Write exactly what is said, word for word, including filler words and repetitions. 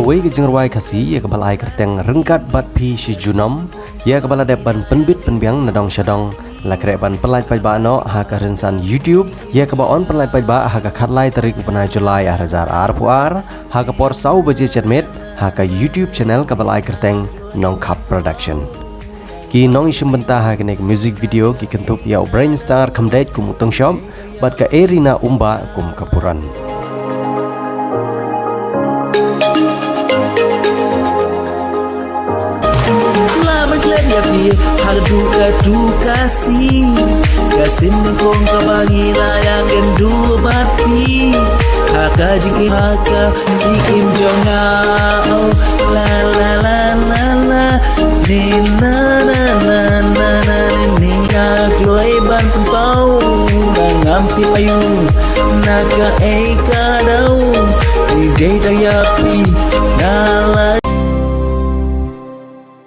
Kawei ka jingrwai Khasi ïa kaba la ai kyrteng Ryngkat Bad Phi Shi Junom, ïa kaba la dep ban pynbit pynbiang na dong sha dong. La khreh ban pynlait paidbah noh ha ka rynsan YouTube ïa kaba yn pynlait paidbah ha ka khatlai tarik u bnai July ar hajar arphew ar, ha ka por saw baje janmiet, ha ka YouTube channel kaba la ai kyrteng Nongkhap Production. Ki nongïashim bynta ha kane ka music video ki kynthup ïa u Brainstar Khymdeit kum u Tongshop bad ka Erina Umbah kum ka Puran. La ban klet ïa phi ha ka duh ka duh ka si, ka sien nyngkong kaba ngi la ïakynduh bad phi ha ka jingim, ha ka jingim jong nga. Oh, la la la la la, ni na na na na na, ni nga kloi ban pynpaw, ba ngam tip aïu na kaei ka daw. Ni dei tang ïa phi